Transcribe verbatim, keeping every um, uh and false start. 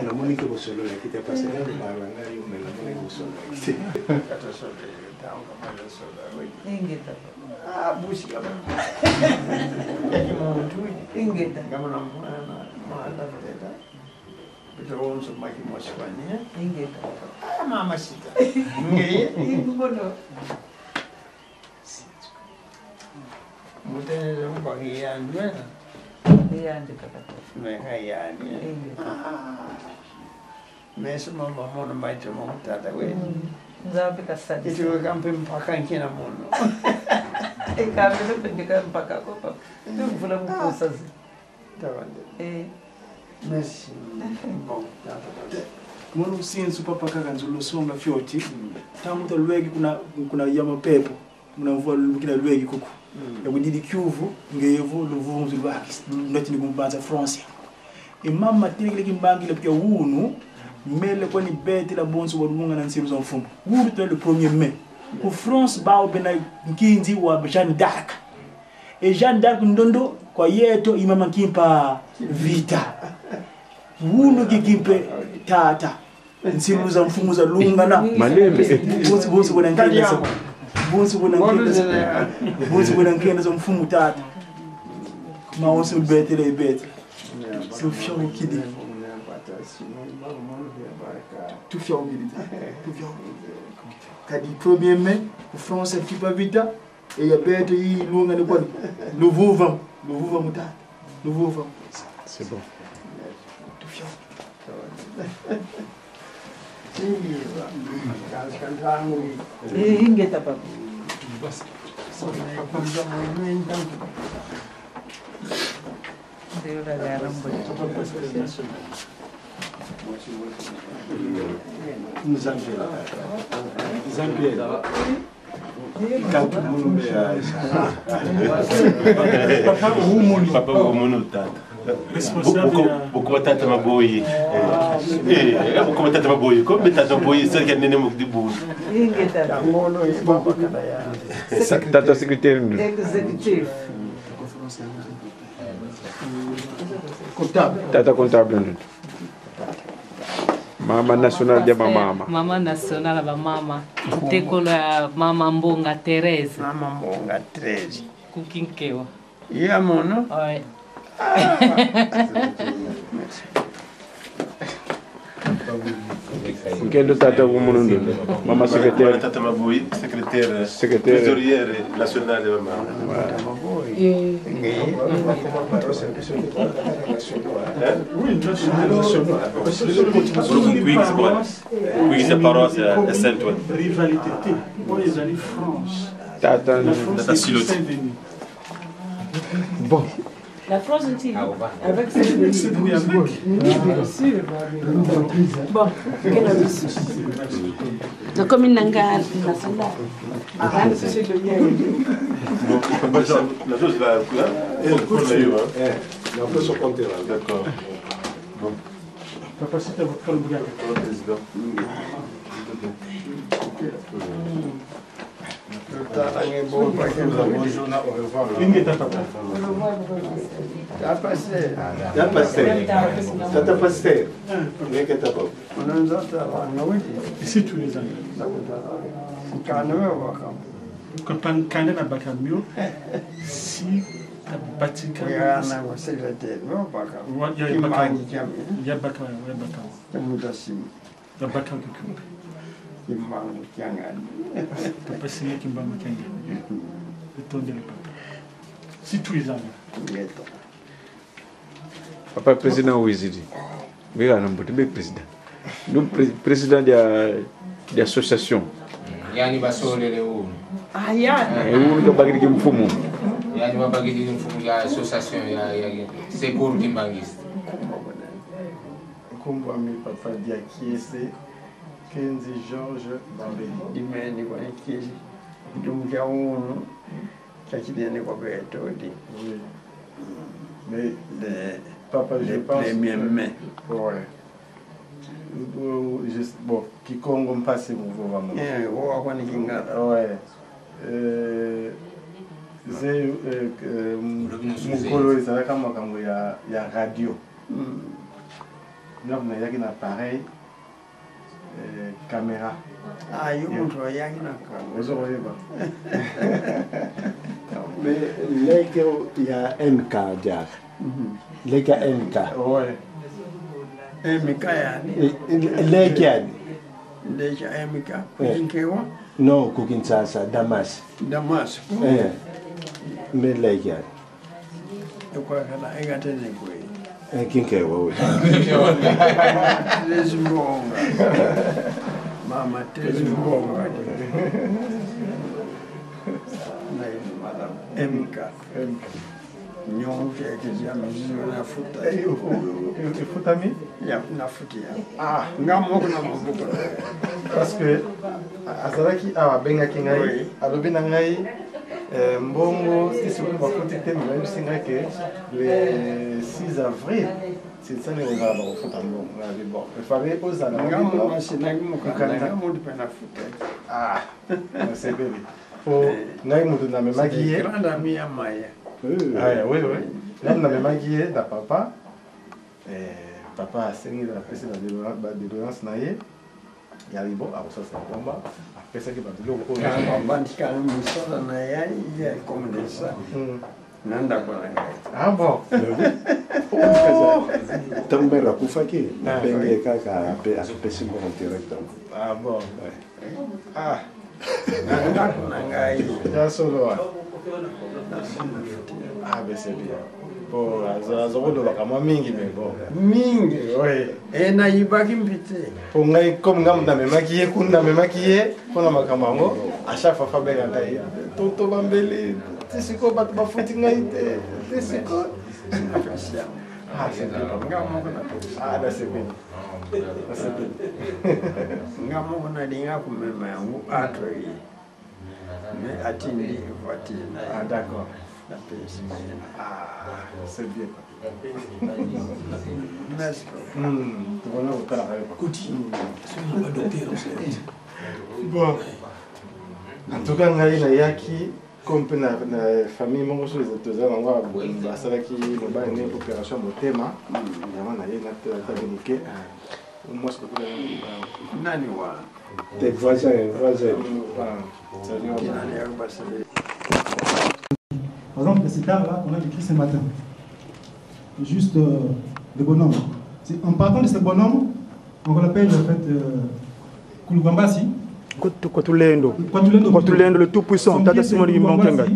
Namoni ke bosolo ya kita pasa na bala ngai yo, mais namoni bosolo ya kita. Kata solo, tango kama solo. Ingeta. Ah, busi kama. Ya ki muntu. Ingeta. Kama na mwana, mwana teta. Pita wonso maki mosi kwani, eh? Ingeta. Ah, mama sita. Ngeye. Ingono. Mutenele mpa kiyandi wena? Kiyandi kaka. Meka yandi. Ingeta. Ah. Meso mama mono maite mo tata we. Mm. Nzambi kasadisa. Iti we kampe mpaka nkina mono. E kampe mpe ndika mpaka ko papa. Tuvula mukosa zi. Tabande. Eh. Merci. Bon, tata, tata. Mono sensu papa kaka nzolo songa fioti. Mm. Tangu ta lweki kuna, kuna yama pepo. Muna mvua lukina lweki kuku. Mm. Ya kudidi kiuvu, nge evo luvunzu lwaki, nati ni kumbanza France. E mama telekele kimbangila pia unu, mele kwani betela bonso balungana nsilu za mfumu. Unu tuna le premier mai. Ku France bao bena nkinzi wa Jeanne d'Arc. E Jeanne d'Arc ndondo kwa yeto i mama Kimpa Vita. Unu kikimpe tata. Nsilu za mfumu za lungana. Malembe. Bonso, bonso bona nkenda za, bonso bona nkenda za, bonso bona nkenda za mfumu tata. Ma bonso betele, betele. Tufia ukidi. Tufia ukidi. Tufia ukidi. Kadi premier mai, ku France Kimpa Vita. E ya beto yi lunga ni kwani. Luvuva, luvuva mu tata. Luvuva. C'est bon. Tufia. Eh, ingeta papa. Ndio la la rambo. Jean-Pierre. Jean-Pierre. Katu munu me ya. Papa Umunu. Papa Umunu tata. Responsable ya. Buko, buko tata Maboyi. Eh, eh, buko tata Maboyi. Comme tata Maboyi, c'est que nene mukdi bun. Ingeta. Sa-, tata secrétaire. Exécutif. Comptable. Tata comptable. Mama nationale ya bamama. Mama nationale ya bamama. Ntekolo ya mama Mbonga Thérèse. Mama Mbonga Thérèse. Ku Kinkewa. Ya mono? Ouais. Ah. Nkendo tata Umunu. Mama secrétaire. Mama tata Maboyi, secrétaire, secrétaire. Trésorière nationale ya mama. Eh. Oui, national. National. Kuikisa paroisse ya Saint-Ouen. Rivalité te. Oyo ezali France. Tata. La France. Tata Siloti. Saint-Denis. Bon. La France aussi, avec Saint-Denis. Oui, avec. Oui, bien sûr. Bon, quel abus. Donc, comme il n'a pas la salle-là. Ah, c'est le mien. Bon, la chose là, hein, elle coûte, hein. Eh, mais on peut se compter là. D'accord. Bon. Papa, c'est à votre calme. Au revoir, président. Tata nge bo pa ke. Bonjour, na au revoir. Ingeta papa. Ya pasteur. Ya pasteur. Tata pasteur. Ingeta papa. Unanza tata na witi. Ici tous les ans. Kana me waka. Kwa pankanda na baka mio. Si tabatika. Ya na wa secrétaire, me waka. Wa, ya baka. Kimbangi kiame. Ya baka, ya baka. Kiamuta simu. Babaka kikumbi. Kimbangu kiangani. Papa Simon Kimbangu kiangani. Etondele papa. Si tuizana. Ngeta. Papa président wizidi. Bega na mbuti be président. No pré-, président dia, dia association. Yani basolele unu. Ah, yani. Eh, unu kabakidi kimfumu. Yani babakidi kimfumu ya association ya, ya, ya secours kimbanguiste. Nkumbu ami Papa Diakiese Kenzi Georges Bambeli. Dimeni kwa nki, ndumbu kia unu, kia kinene kwa beto, di. Oui. Mais, le, Papa, je pense que, premier mai. Ouais. Euh, je, bon, Kikongo mpasi mu vova mo. Eh, wo kwa ni Kingala. Ouais. Euh, ze, euh, euh, mukolo ezalaka makambo ya, ya radio. Mm. Nga muna yaki na appareil, eh, caméra. Ah, yo, yeah, muntu ayaki na caméra. Ozo koyeba. Mais leke ya M K diaka. Mhm. Leke ya M K. Ouais. M K yani? Eh, eh, leke yani? Leke ya M K. Eh. Kukinkewa? Non, ku Kinshasa, Damas. Damas. Eh. Mais leke yani? Ekwa kana, enga tene kwe. Eh, kinke wewe. Thérèse Mbonga. Mama Thérèse Mbonga. Na madame M K. M K. Nyonso ya kizia mizizo na futa. Eh, u-, u-, u-, u-, futami? Ya, na futa ya. Ah. Nga moko na maboko. Parce que a-, azalaki awa, abengaki ngai, oui, alobi na ngai, eh, mbongo, si sikoyo bafuti te, mais bayebisi ngai que le six avril, c'est ça, les gens bakofuta mbongo. Nalobi, bon, il fallait ozala na nga bino. Moko na sina ki mokanda, mokanda, nga muntu mpe na futa. Ah, nasepeli. Po, eh, ngai muntu namemaki ye. C'est grand ami ya Maya. Oui, oui. Ah, oui, oui. Ngai namemaki ye na papa. Eh, papa asengi, apesi ba dédona-, ba dédonance na ye. Ya libo, akosala combat, apesaki ba biloko oyo. Kaka bandikana mosala na ye, ye comme de ça. Hmm. Na ndako na ngai. Ah bon? Oh! Ntango mère akufaki, ah, nabengaki ye kaka, ape-, apesi mbongo directement. Ah bon? Ouais. Ah. Na ndako na ngai. Ya solo wa. Ah, ben c'est bien. Po azo-, azo kolobaka mwa mingi, mais bon. Mingi. Oui. Eh, nayibaki mpi te. Po ngai, comme ngai namemaki ye kuna, namemaki ye mpo na makambo yango, à chaque fois, fa benga ngai: "Tonton Bambele, ti sikoyo bato bafuti ngai te, ti sikoyo." Ah, c'est bien. Nga moko na. Ah, là, c'est bien. Là, c'est bien. Nga moko nalinga komema yango ato ye. Mais atindi voiture na ye. Ah, d'accord. Napesi. Ah, c'est bien. Merci. Hmm, tokoki kotala kaka. Kuti. Hmm. Soki na ba docteur, bon. En tout cas, ngai nayaki, comme mpe na, na famille moko so eza, toza na yango awa, bon, basalaki mobali na ye opération motema. Hmm. Yango naye na, na, na moke. Ah. Moi, c'est pas nani wa? Tes voisins, voisins. Ah, salut. Kina ni ya basale. Par exemple, cet art-là qu'on a décrit ce matin, juste, euh, le bonhomme. C'est en partant de ce bonhomme, on l'appelle en fait, euh, Kulugambasi. Kwa tu-, kwa Tulendo. Kwa Tulendo. Kwa Tulendo, le tout puissant. Son Tata Simon Kimbangu Ngai.